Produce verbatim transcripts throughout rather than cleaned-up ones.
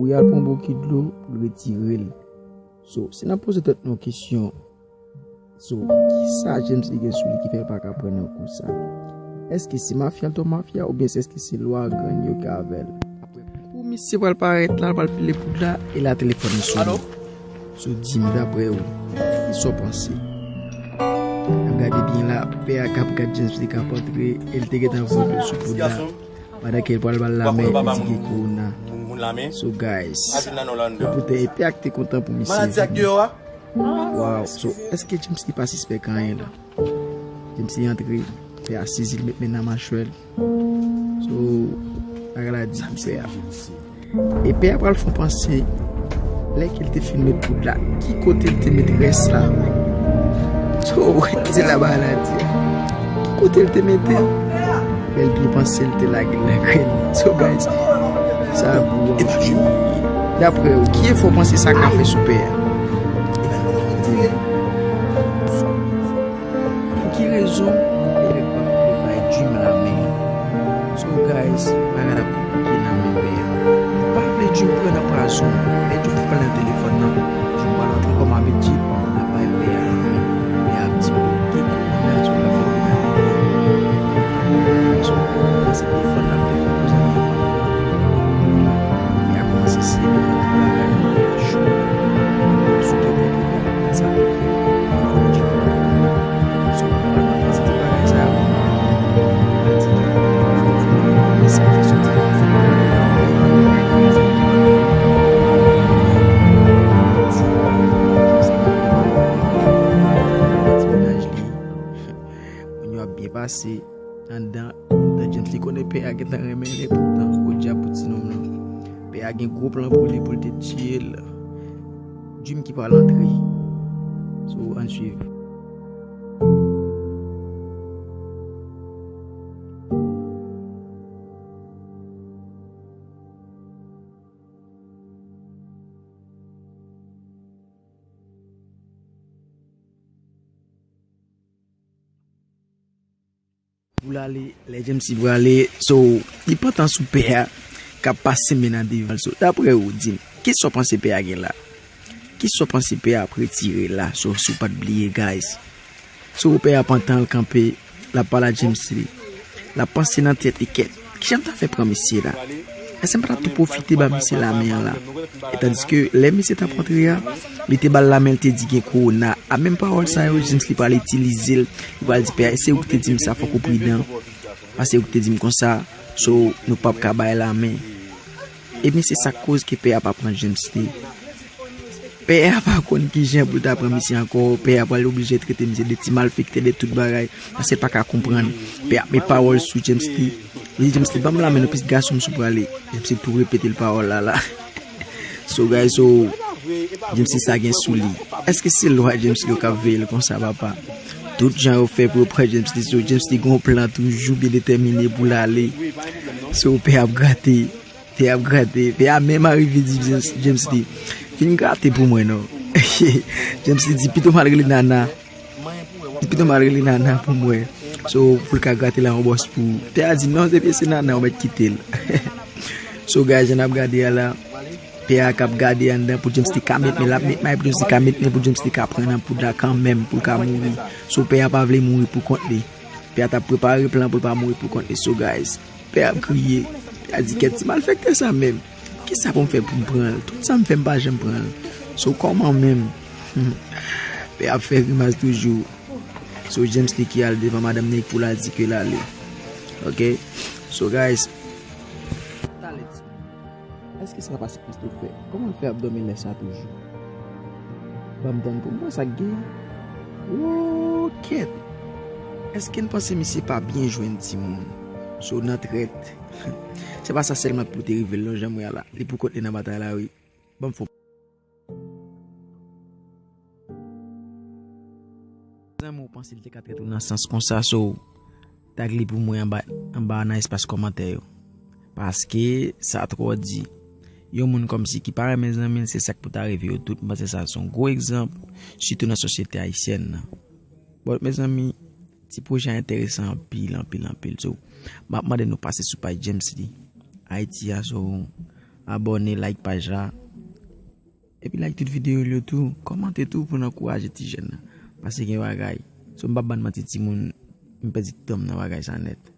Li al pran bokit dlo pou l retire l. So, si n ap poze tèt nou kesyon, so, kisa James Lee gen sou li ki fè l pa ka pran nan kou sa? Èske se mafya l twò mafya oubyen se, èske se lwa gang yo ki avè l? Apre kou misye pral parèt la, l pral pile poud la, e la telefòn li sone. So, di m, daprè ou, kisa w panse? N ap gade byen la, pè a k ap gad James Lee k ap antre, e l te gentan voye dlo sou poud la. Pandan ke l pral ba l lamen, li di gen kowona. So, guys, e poutèt e pè a k te kontan pou misye vini. Waw, so, èske James Lee pa sispèk anyen la? James Lee antre, pè a sezi, l met men nan machwè l. So, bagay la di pou pè a. E pè a pral fè w panse, lè ke l te fin met poud la, ki kote l te met rès la? So, se la bagay la di a. Ki kote l te mete l? Lè l byen panse l te lage l nan grenn. So, guys, sa gou anpil. Daprè w, ki efò w panse sa ka fè sou pè a? Pou ki rezon e lè pa, lè bay Dream lamen? So, guys, bagay la konplike nan men pè a. Li pa vle Dream pran nan pwazon, men Dream te pale nan telefòn nan. Dream pral antre kòm abitid, l ap bay pè a lamen. Pè a ap di, "Bon, gen kowona, so l ap fè kowona. So, se telefòn l ap telefòn pou zanmi yo." Pè a kòmanse siye tout bagay, pè a cho. Sou ke pè a sa pou fè. Mwen konnen Dream pral antre. So, mwen pa nan pase ti bagay sa yo. Mwen di, sa fè soti. Ti mennaj li. Moun yo ap byen pase anndan. Poutan James Lee konnen pè a gentan renmen l, e poutan, podyab pou ti nonm lan. Pè a gen gwo plan pou li, pou l te tiye l. Dream ki pral antre. So, ann swiv. Pou l ale, lè James Lee prale, so, li pantan sou pè a k ap pase men nan devan l. So, daprè ou, di m, kisa w panse pè a gen la? Kisa w panse pè a ap retire la? So, si w pa t bliye, guys. So, pè a pantan l kanpe, l ap pale a James Lee. L ap panse nan tèt li, kèt, kijan m ta fè pran misye la? Èske m pa t ap tou pwofite ba misye lamen an la? E tandiske lè misye t ap antre a, li te ba l lamen, l te di gen kowona. A menm pawòl sa yo, James Lee pral itilize l. Li pral di pè a, "Se ou ki te di m sa, fòk ou pridan. Paske ou ki te di m konsa, so nou p ap ka bay lamen." Ebyen, se sa k koz ke pè a pa pran James Lee. Pè a pa konn kijan pou l ta pran misye ankò. Pè a pral oblije trete misye de ti malfektè, de tout bagay. Paske l pa ka konprann. Pè a ap met pawòl sou James Lee. Li di James Lee, "Ban m lamen non, pitit gason m sou prale." James Lee tou repete l pawòl la la. So, guys, so, James Lee sa gen sou li. Èske se lwa James Lee yo k ap veye l konsa, papa? Tout jan yo fè pou yo pran James Lee, so, James Lee gon plan toujou byen detèmine pou l ale. So, pè a ap grate. Pè a ap grate. Pè a menm arive di James, James Lee, "Fin grate pou mwen, non." James Lee di, "Pito m al rele Nana. Pito m al rele Nana pou mwen." So, pou l ka grate la yon bòs pou. Pè a di, "Non, depi se Nana, ou mèt kite l." So, guys, jan n ap gade a la, pè a k ap gade anndan pou James Lee ka met men, l ap met may pou James Lee ka met men, pou James Lee ka pran nan poud la kanmenm, pou l ka mouri. So, pè a pa vle mouri pou kont li. Pè a t ap prepare plan pou l pa mouri pou kont li. So, guys, pè a ap kriye. Pè a di, "Kèt, ti malfektè sa menm. Kisa pou m fè pou m pran l? Tout sa m fè, m pa janm pran l. So, kòman menm?" Pè a ap fè grimas toujou. So, James Lee ki al devan madanm Nick pou l al di ke l ale. Ok? So, guys, èske sa pa se Christopher? Kòman l fè ap dòmi lè sa toujou? Ban m tann pou m wè sa k gen. Wo, kèt! Èske n panse misye pa byen jwenn timoun? So, nan trèt. Se pa sa sèlman pou te rive l non, jan m wè a la. Li pou kont li nan batay la, wi. Ban m fon. Zanmi, ou panse li te ka trèt ou nan sans konsa, so, tag li pou mwen anba, anba nan espas kòmantè yo. Paske sa twò di. Yon moun kòmsi ki pa renmen zanmi l, se sa k pou ta rive yo tout. M panse sa se yon gwo egzanp, sitou nan sosyete ayisyèn nan. Bon, mezanmi, ti pwojè a enteresan anpil, anpil, anpil. So, m ap mande nou pase sou paj James Lee Ayiti a, so, abòne, like paj la. Epi like tout videyo yo tou, kòmante tou pou n ankouraje ti jèn nan. Paske gen bagay. So m p ap bann manti timoun, m pèdi tan m nan bagay sa nèt.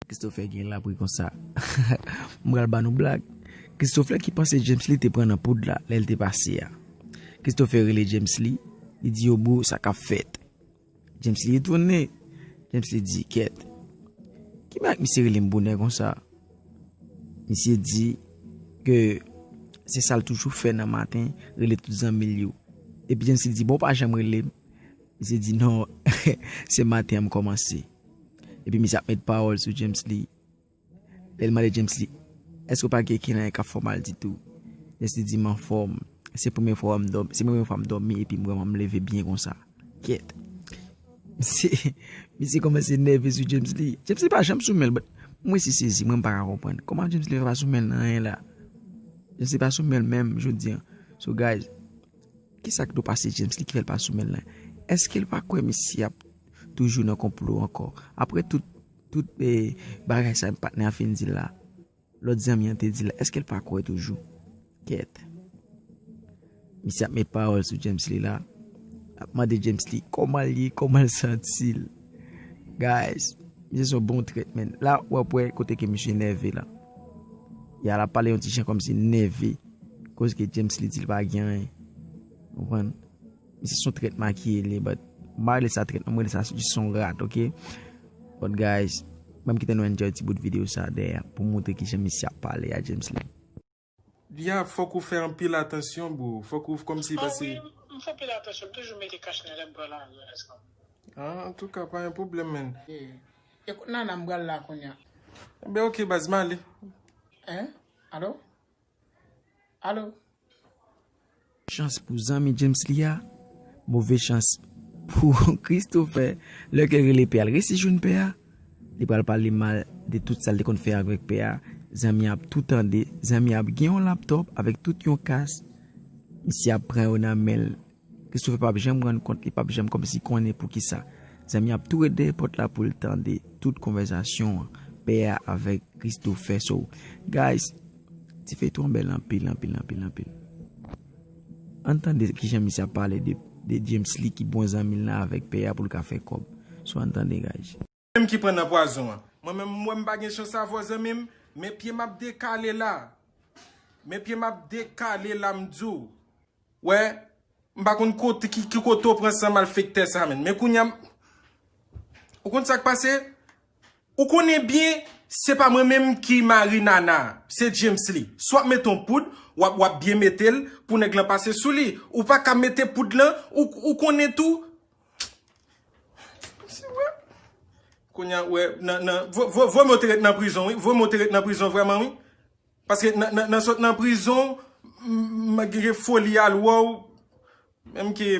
Christopher gen lapri konsa. M pral ba nou blag. Christopher ki panse James Lee te pran nan poud la lè l te pase a. Christopher rele James Lee, li di yo bro sa k ap fèt. James Lee etone. James Lee di kèt. Ki bagay misye rele m bonè konsa? Misye di ke se sa l toujou fè nan maten, rele tout zanmi l yo. Epi James Lee di bon w pa janm rele m. Misye di non, se maten an m kòmanse. Epi misye ap met pawòl sou James Lee. Lè l mande James Lee, èske w pa gen kenyan k ap fè w mal ditou? James Lee di m anfòm. Se premye fwa m dòmi, se premye fwa m dòmi epi m vrèman m leve byen konsa. Kèt. Misye, misye kòmanse nève sou James Lee. James Lee pa janm sou men l, but mwen si sezi, mwen m pa ka konprann. Kòman James Lee pa sou men l nan anyen la? James Lee pa sou men l menm jodi an. So guys, kisa k dwe pase James Lee ki fè l pa sou men l lan? Èske l pa kwè misye ap toujou nan konplo ankò? Apre tout, tout eh, bagay sa patnè a fin di l la, lòt zanmi an te di l la, èske l pa kwè toujou? Kèt. Misye ap met pawòl sou James Lee la. Ap mande James Lee kòman l ye, kòman l santi l. Guys, misye se yon bon trèt, man. La, w ap wè kote ke misye nève la. Y a la pale yon ti jan kòmsi nève. Koz ke James Lee di l pa gen anyen. Konprann? Misye se yon trèt makiye li, but m pa rele sa trèt, non, m rele sa jis yon rat, ok? But guys, ban m kite nou enjoy ti bout videyo sa dèyè pou m montre kijan misye ap pale a James Lee. Li a, fòk ou fè anpil atansyon, bro. Fòk ou kòmsi pase. Ah wi, m fè anpil atansyon. M toujou mete kach nèg lè m pran lari, eskanm. Ah, antouka, pa gen pwoblèm, man. E, e kote Nana m pral la kounye a? Enben, ok, baz, m ale. Hein? Alo? Alo? Chans pou zanmi James Lee a, move chans pou Christopher. Lè ke l rele pè a, l resi jwenn pè a. Li pral pale mal de tout sa l te konn fè avèk pè a. Zanmi an ap tou tande. Zanmi an ap gen yon laptòp avèk tout yon kas. Misye ap pran yo nan men l. Christopher p ap janm rann kont, li p ap janm kòmsi konnen poukisa. Zanmi ap tou ret dèyè pòt la pou l tande tout konvèsasyon an, pè a avèk Christopher. So, guys, ti feyton an bèl anpil, anpil, anpil, anpil. Ann tande kijan misye ap pale de, de James Lee ki bon zanmi l lan avèk pè a pou l ka fè kòb. So, ann tande, guys. Menm ki pran nan pwazon an. Mwen menm, mwen m pa gen chans avè w, zanmi m, men pye m ap dekale la. Men pye m ap dekale la, m di w. Wè, m pa konn kote, ki, ki kote w pran san malfektè sa, menn. Men kounye a, m, ou konn sa k pase? Ou konnen byen, se pa mwen menm ki mari Nana, se James Lee. Si w ap mete yon poud, w ap, w ap byen mete l pou nèg lan pase sou li. Ou pa ka mete poud lan, ou, ou konnen tou. Si wè. Kounye a, wè, nan, nan, vo-, vo-, vo m te ret nan prizon, wi. Vo m te ret nan prizon vrèman, wi. Paske nan, nan, nan sot nan prizon, m, m gen foli al wè w, menm ke,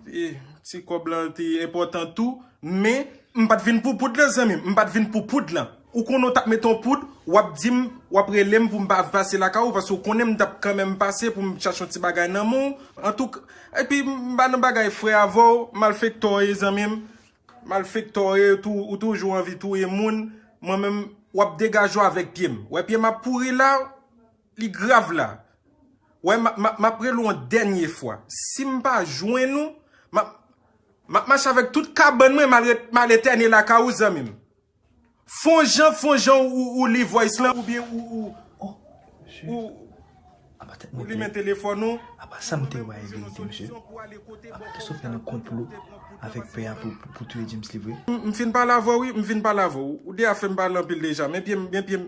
e, ti kòb lan te enpòtan tou, men m pa t vin pou poud lan, zanmi m, m pa t vin pou poud lan. Ou konnen w t ap mete yon poud, w ap di m, w ap rele m pou m pa pase lakay ou, paske w konnen m t ap kanmenm pase pou m chache yon ti bagay nan men w. Antouka, epi m pa nan bagay frè avè w, malfektè w ye, zanmi m. Malfektè w ye, tou, ou toujou anvi touye moun. Mwen menm, w ap degaje w avèk pye m. Wè pye m ap pouri la, li grav la. Wè, m ap, m ap, m ap rele w yon dènye fwa. Si m pa jwenn ou, m ap, m ap mache avèk tout kabann mwen, m al ret, m al etène lakay ou, zanmi m. Fon jan, fon jan ou, ou li voice lan, oubyen ou, ou, ou, ou limen telefòn ou. Apa sa m te wè verite, mesye? Apa Christopher nan konplo avèk pè a pou, pou, pou touye James Lee vre? M, m fin pale avè w, wi, m fin pale avè w. Ou deja fè m pale anpil deja, men pye m, men pye m.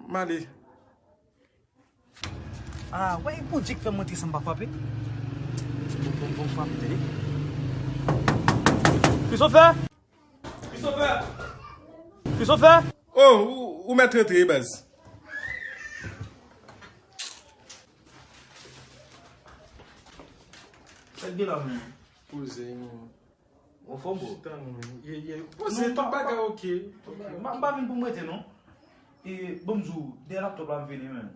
M ale. Ah, wè, e Bondye k fè m rantre san m pa frape. Bon, bon, bon, frape, tande. Christopher! Christopher! Christopher! Oh, ou, ou mèt rantre, baz. Sa k gen la, menm? Poze, non. Ou fò, bro. Chita non, men. Ye, ye. Poze, tout bagay ok. M pa, m pa vin pou m rete, non. E, bon, m di w, dèyè laptop la, m vini, men.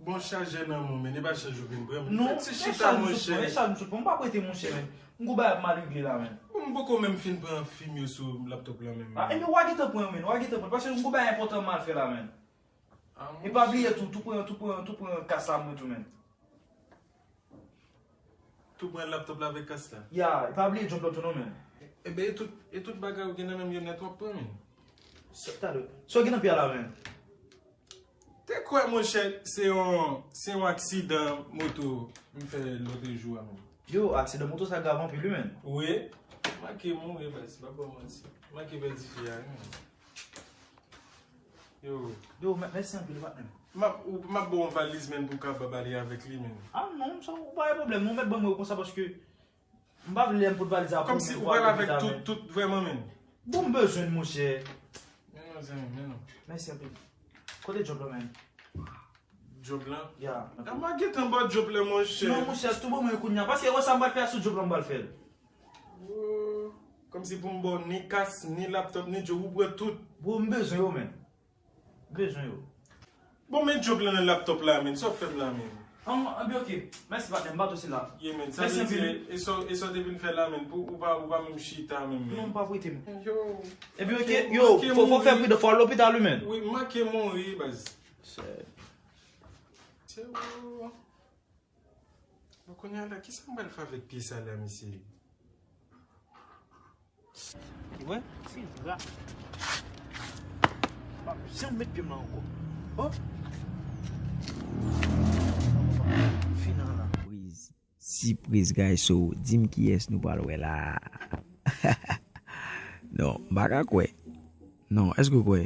Bon, chajè nan men w, men e pa chaj ou vin pran, men. Non, fè ti chita, monchè. E chaj m sot pran, m pa prete, monchè, men. M gon bagay m al regle la, men. Bon, m poko menm fin pran fim yo sou laptop la, menm. Ah, ebyen, w a gentan pran, men. W a gentan pran. Paske m gon bagay enpòtan m al fè la, men. Ah, e pa bliye tou, tou pran, tou pran, tou pran kas la, mwen tou, men. Tou pran laptop la avèk kas la. Ya, e pa bliye djòb la tou non, men. Ebyen, e tout, e tout bagay ou gen nan men w yo nèt w ap pran, men. Sa, talè. Sa w gen nan pye a la, men? Te kwè, monchè, se yon, se yon aksidan moto m fè lòt jou a, men. Yo, aksidan moto sa grav anpil, wi, men. Wi. Manke mouri, baz, pa ba w manti. Manke pèdi fi a, wi, men. Yo. Yo, mè-, mèsi anpil, patnè m. M ap, ou, m ap ba w yon valiz, men, pou w kapab ale avèk li, men. Ah non, sa, ou pa gen pwoblèm, non, mèt ban mwen yo konsa, paske m pa vle lè m pot valiz la pou mwen. Kòmsi ou pral avèk tout, tout, vrèman, men. Bon, m bezwen l, monchè. Men non, zanmi, men non. Mèsi anpil. Kote djòb la, men? Djòb lan? Ya. Ah, m a gentan ba w djòb lan, monchè. Non, monchè, tou ban mwen kounye a. Paske, wè sa m pral fè a sou djòb lan, m pral fè l. Oh, kòmsi pou m ba w ni kas, ni laptop, ni djòb, ou pran tout. Bro, m bezwen yo, men. M bezwen yo. Bon, men djòb lan nan laptop la, men. Sa w ap fè m la, men? An, an, ebyen, ok. Mèsi, patnè. M ba w tou sila. Ye, men. Sa vle di, e sa, e sa w te vin fè la, men? Pou ou pa, ou pa menm chita, menm, men. Non, m pa prete, men. Yo. Ebyen, ok. Yo, fò, fò fè pridan, fò al lopital, wi, men. Wi, m manke mouri, baz. Se. Se ou. Bon, kounye a la, kisa m pral fè avèk pye sa la, mesye? Ou wè? Se ra. M p ap janm met pye m la ankò. Oh! Fini la. Sipriz, sipriz, guys. So, di m kiyès nou pral wè la. Non, m pa ka kwè. Non, èske w kwè?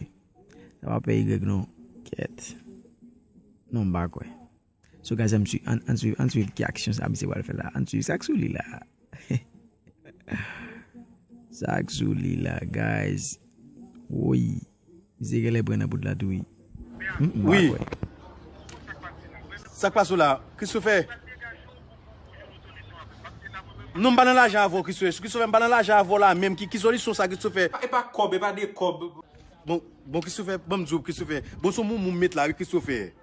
Sa pa P Y non. Kèt. Non, m pa kwè. So, guys, ann swiv, ann, ann swiv, ann swiv ki aksyon sa misye pral fè la. Ann swiv sa k sou li la. Sa k sou li la, guys. Woy. Misye genlè pran nan poud la tou, wi. Mm, mm, wi. M pa kwè. Sa k pase w la, Christopher? Non, m pa nan lajan avè w, Christopher. Christopher, m pa nan lajan avè w la menm. Ki, ki solisyon sa, Christopher? E pa kòb, e pa de kòb. Bon, bon, Christopher, ban m di w, Christopher. Bon, se yon moumou m met la, wi, Christopher.